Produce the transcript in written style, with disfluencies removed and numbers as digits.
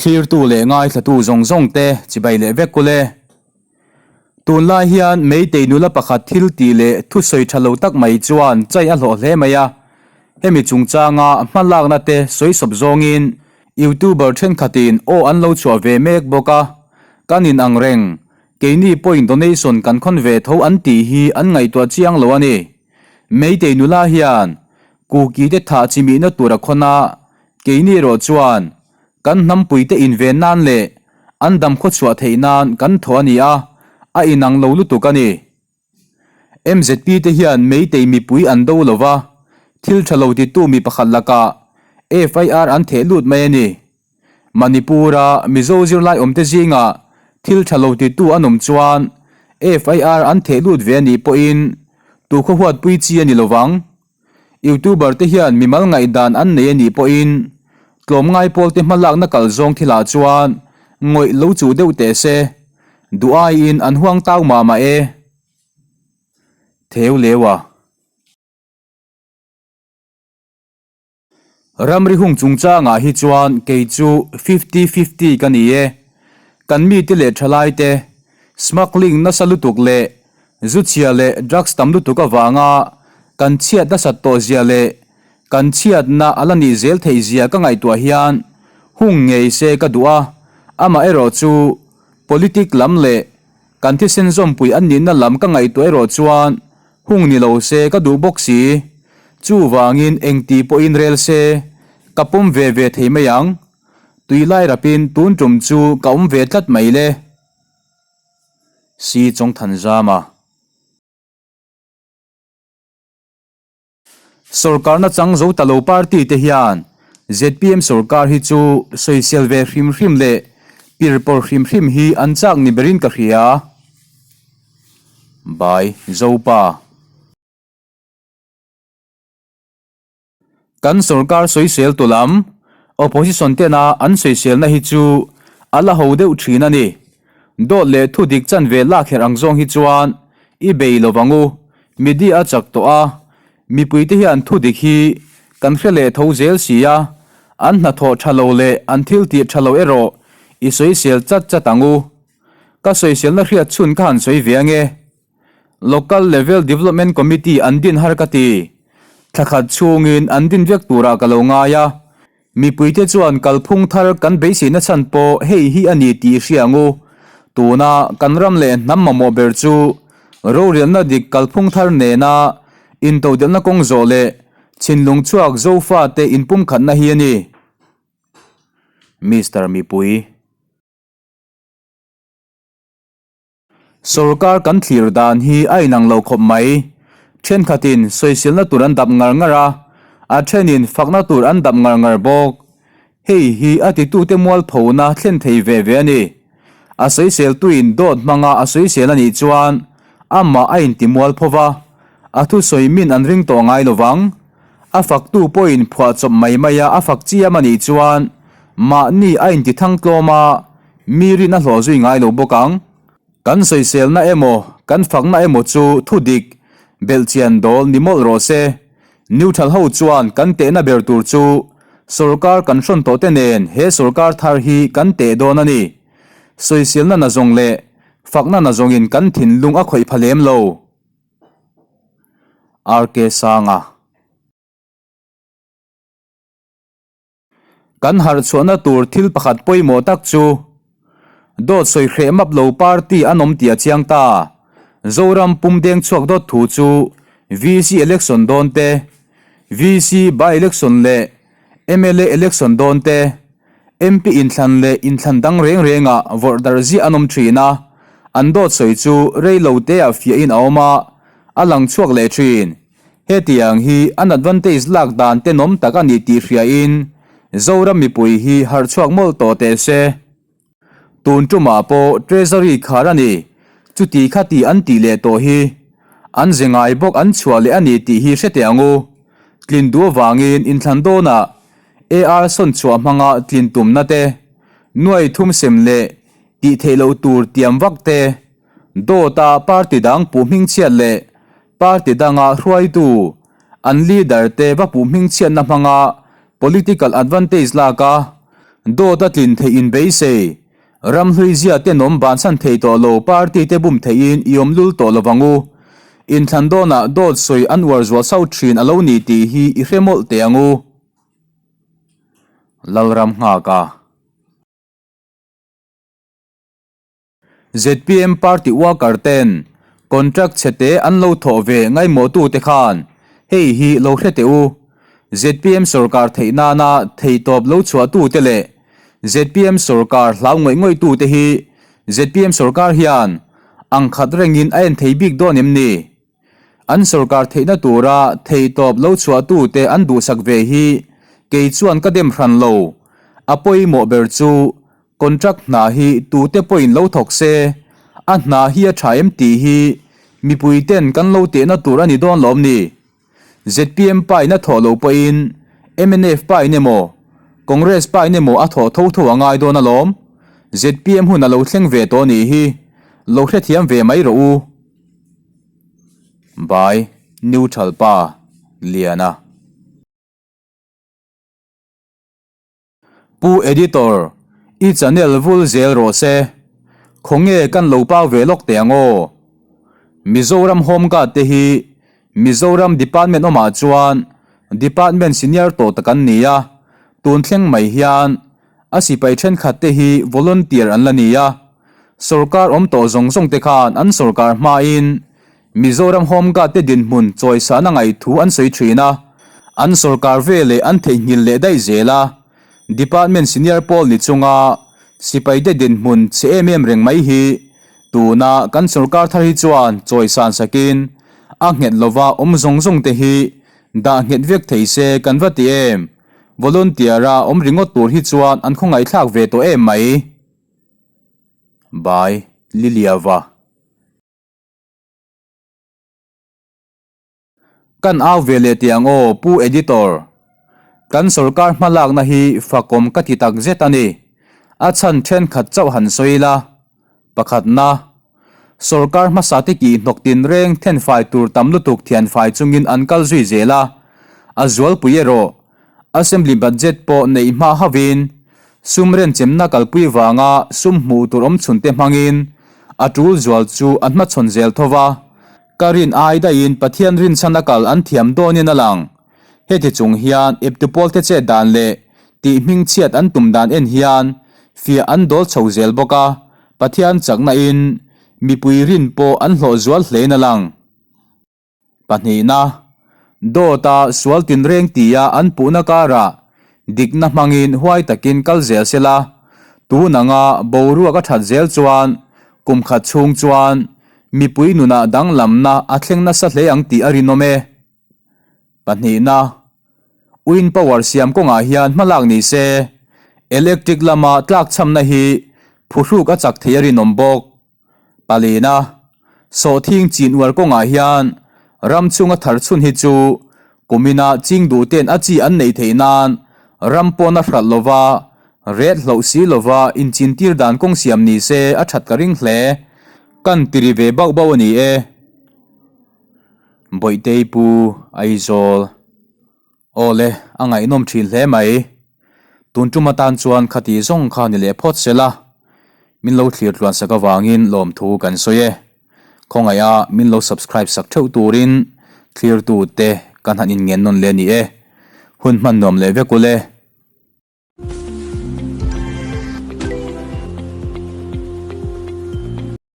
Thlirtu leh ngaithlatu zawng zawng te chibai leh vek kul e. Tunlai hian Meitei nula pakhat thil tih leh thusawi tha lo tak mai chuan chai a hlawh hle mai a, hemi chungchanga hmalakna te sawi sawp zawngin YouTuber thenkhatin aw an lo chhuah ve mek bawk a, kan in ang reng, keini pawhin donation kan khawn ve tho an tih hi an ngaihtuah chiang lo a ni. Meitei nula hian Kuki te thah chimihna tur a khawn a, keini erawh chuan Kan hnampuite inven nan leh an dam khawchhuah theih nan kan thaw a ni a, a inang lo lutuk a ni. MZP te hian Meitei mipui an do lo va, thil tha lo titu mi pakhat lakah FIR an theh lut mai a ni. Manipur-a Mizo zirlai awmte zingah thil tha lo titu an awm chuan FIR an theh lut ve a nih pawhin tu khawhuatpui chi a ni lo vang. Youtuber te hian mimal ngaihdan an nei a nih pawhin tlawmngai pawl te hmalakna kal zawng thilah chuan ngawih lo chuh deuh teh se, duh aiin an huang tau mah mah e. Theu leu a. Ramri hung chungchangah hi chuan kei chu 50-50 ka ni e. Kan mite leh thalai te smuggling nasa lutuk leh Zu chhia leh drugs tam lutuk avanga kan chhiat nasat tawh zia leh kan chhiatna a la nih zel theih zia ka ngaihtuah hian hung ngei se ka duh a, amaherawh chu politic lam leh kan thisen zawmpui an nihna lam ka ngaihtuah erawh chuan hung ni lo se ka duh bawk si. Chuvangin engti pawhin rel se ka pawm ve ve thei mai ang. Tui lai rapin tun tum chu ka awm ve tlat mai le. Si Chawngthanzama. Sorkarna chang zo ta lo party te hian zpm sorkar hi chu sawisel ve hrim hrim leh pir pawr hrim hrim hi an chak ni berin ka hria. By Zopa. Kan sorkar sawisel tu lam, opposition tena an sawiselna hi chu a la ho deuh thin a ni. Dawt leh thu dik chan ve lak herh ang zawng hi chuan i bei lo vang u. Media a chak tawh a, mipuite hian thu dik hi kan hre leh tho zel si a, an hnathawh tha lo leh an thil tih tha lo erawh i sawisel chat chat ang u. Ka sawiselna hriat chhun ka han sawi ve ange. Local Level Development Committee an din har ka ti. Thla khat chhungin an din vek turah ka lo ngai a. Mipuite chuan kalphung thar kan beiseina chhan pawh hei hi a ni tih hria ang u. Tuna kan ram leh hnam mamawh ber chu rorelna dik kalphung thar nena intodelhna kawng zawh leh chhinlung chhuak Zofate inpumkhatna hi a ni. Mister Mipui. Sorkar kan thlir dan hi a inang lo khawp mai. Thenkhatin sawisilna tur an dap ngar ngar a, a thenin fakna tur an dap ngar ngar bawk. Hei hi a titute mualphona thlen thei ve ve a ni. A sawiseltuin dawt hmanga a sawisel a nih chuan amah a inti mualpho va, a thusawi min an ring tawh ngai lo vang. A faktu pawhin phuahchawp mai maia a fak chiam a nih chuan mahni a inti thangtlawm a, Mi rin a hlawh zui ngai lo bawk ang. Kan sawiselna emaw, kan fakna emaw chu thu dik, belhchian dawl ni mawlh rawh se. Neutral ho chuan kan tehna ber tur chu sorkar kan hrawn tawh te nen he sorkar thar hi kan teh dawn a ni. Sawiselna nazawng leh fakna nazawngin kan thinlung a khawih pha lem lo. RK Sanga. Kan harh chhuahna tur thil pakhat pawimawh tak chu dawt sawi hreh map lo party an awm tih a chiang ta. Zoram pum deng chhuak dawt thu chu VC election dawn te, VC by election leh mla election dawn te, MP inthlan leh inthlan dang reng rengah vawrh darh ziah an awm thin a, an dawt sawi chu rei lo teah fiahin a awm a, a lang chhuak leh thin. Hetiang hi an advantage lak dan tenawm tak a ni tih hriain Zoram mipui hi harh chhuak mawlh tawh teh se. Tun tumah pawh Treasury khar a ni, chuti khati an tih leh tawh hi an ze ngai bawk an chhuah leh a ni tih hi hre teh ang u. Tlin duh avangin inthlan dawnah AR sawn chhuah hmanga tlin tumna te, nuai thum sem leh tih theih loh tur tiam vak te, dawta party dang puh hmingchhiat leh Party danga hruaitu, an leader te va puh hmingchhiatna hmanga political advantage lak a, Dawt a tlin theih in beisei. Ramhlui zia tenawm bansan thei tawh lo party te bum theihin i awm lul tawh lovang u. Inthlan dawnah dawt sawi an uar zual sauh thin a lo ni tih hi i hre mawlh teh ang u. Lalram nghak a. Zpm party worker ten contract chhete an lo thawh ve ngaimawhtute khan hei hi lo hre teh u. Zpm sorkar theih nana theitawp lo chhuahtute leh zpm sorkar hlau ngawih ngawihtute hi zpm sorkar hian ang khat rengin a en thei bik dawn em ni? An sorkar theihna tura theitawp lo chhuahtute an duhsak ve hi kei chuan ka dem hran lo. A pawimawh ber chu Contract hna hi tute pawhin lo thawk se, a hna hi a tha em tih hi mipui ten kan lo tehna tur a ni dawn lawm ni? Zpm pa in a thawh lo pawhin mnf pa in emaw, Congress pa in emaw a thawh tho tho a ngai dawn alawm. Zpm hun a lo thleng ve tawh nih hi lo hrethiam ve mai rawh u. By, Neutral pa, Liana. Pu Editor, i channel vul zel rawh se. Khawnge kan lo pau ve lawk teh ang aw. Mizoram Home Guard te hi Mizoram Department awmah chuan Department senior tawh tak an ni a, tun thleng mai hian a sipai thenkhat te hi volunteer an la ni a. Sorkar awm tawh zawng zawng te khan an sorkar hmain Mizoram Home Guard te dinhmun chawisana ngaihthu an sawi thin a, an sorkar veleh an theihnghilh leh daih zel a, Department senior pawl ni chunga sipaite dinhmun chhe em em reng mai hi tuna kan sorkar thar hi chuan chawisan sakin a nghet lova awm zawng zawng te hi dah nghet vek thei se kan va ti em? Volunteer-a awm ringawt tur hi chuan an khawngaihthlak ve tawh em mai? By Liliava. Kan au ve leh tih ang aw Pu Editor. Kan sorkar hmalakna hi fakawm ka ti tak zet a ni. A chhan thenkhat chauh han sawi ila. Pakhatna, sorkar hmasa te kih hnawk tinreng thenfai tur tam lutuk thianfai chungin an kal zui zel a, a zualpui erawh Assembly budget pawh neih hma hauhin sum renchemna kalpui vanga sum hmuh tur awm chhunte hmangin a tul zual chu an hmachhawn zel tho va. Ka rin ai daihin Pathian rinchhan a kal an thiam dawnin a lang. Heti chung hian eptu pawlte chet dan leh tih hmingchhiat an tum dan en hian fiah an dawl chho zel bawk a, Pathian chakna in mipui rin pawh an hlawh zual hlein a lang. Pahnihna, dawta sual tinreng tia an puhna karah dikna hmangin huai takin kal zel se la, tun anga boruak a that zel chuan kum khat chhung chuan mipui nunah danglamna a thleng nasa hle ang tih a rinawm e. Pahnihna, Wind power siam kawngah hian hmalak ni se, electric lama tlakchhamna hi phuhruk a chak thei a rinawm bawk. Palina, Sawhthing chin uar kawngah hian ram chhunga thar chhun hi chu kumina ching duh ten a chi an neih theih nan ram pawn a hralh lova, ret hloh si lova inchintir dan kawng siam ni se a that ka ring hle. Kan ti ri ve bauh bauh a ni e. Bawihtei Pu Aizawl. Awle, a ngaihnawm thin hle mai. Tun tum atan chuan khati zawng kha ni leh phawt se la, min lo thlir tluan sak avangin lawmthu kan sawi e. Khawngaiha min lo subscribe sak theuh turin thlirtute kan han inngen nawn leh a ni e. Hun hman nuam leh vek ule.